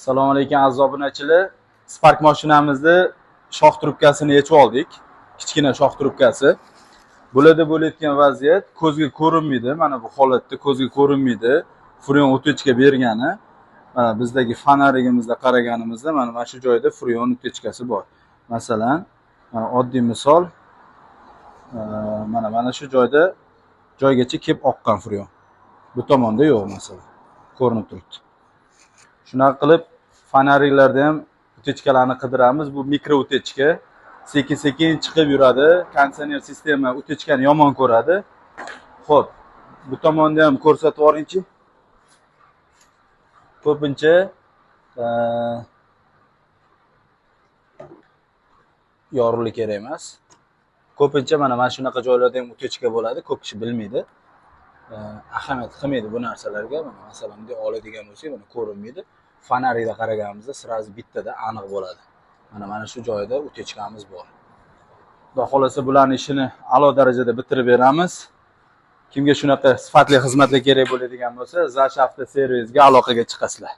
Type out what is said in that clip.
Assalomu alaykum aziz obunachilar. Spark mashinamizni shox trubkasini yechib oldik. Kichkina shox trubkasi. Bularda bo'layotgan vaziyat ko'zga ko'rinmaydi. Mana bu holatda ko'zga ko'rinmaydi. Freon утечка bergani. Mana bizdagi fonarigimizda qaraganimizda mana shu joyda freon утечка si bor. Masalan, mana oddiy misol, mana shu joyda joygacha kelib oqqan freon. Bu tomonda yo'q masalan. Ko'rinib turibdi. Shunaqa qilib fonariklarda ham утечка larni qidiramiz. Bu mikro утечка. Sekin-sekin chiqib yuradi. Konditsioner sistema утечка ni yomon ko'radi. Xo'p, bu tomonda ham ko'rsatib yuboringchi. Ko'pincha yorug'lik kerak emas. Ko'pincha mana shunaqa joylarda ham утечка bo'ladi, ko'p kishi bilmaydi. Ahamiyat qilmaydi bu narsalarga. Mana masalan, bunday oladigan bo'lsak, mana ko'rinmaydi. Fonarikda qaraganimizda sразу bittada aniq bo'ladi. Mana shu joyda утечка miz bor. Xudo xolasa bularning ishini a'lo darajada bitirib beramiz. Kimga shunaqa sifatli xizmatlar kerak bo'ladigan bo'lsa, Zash avtoservisga aloqaga chiqasizlar.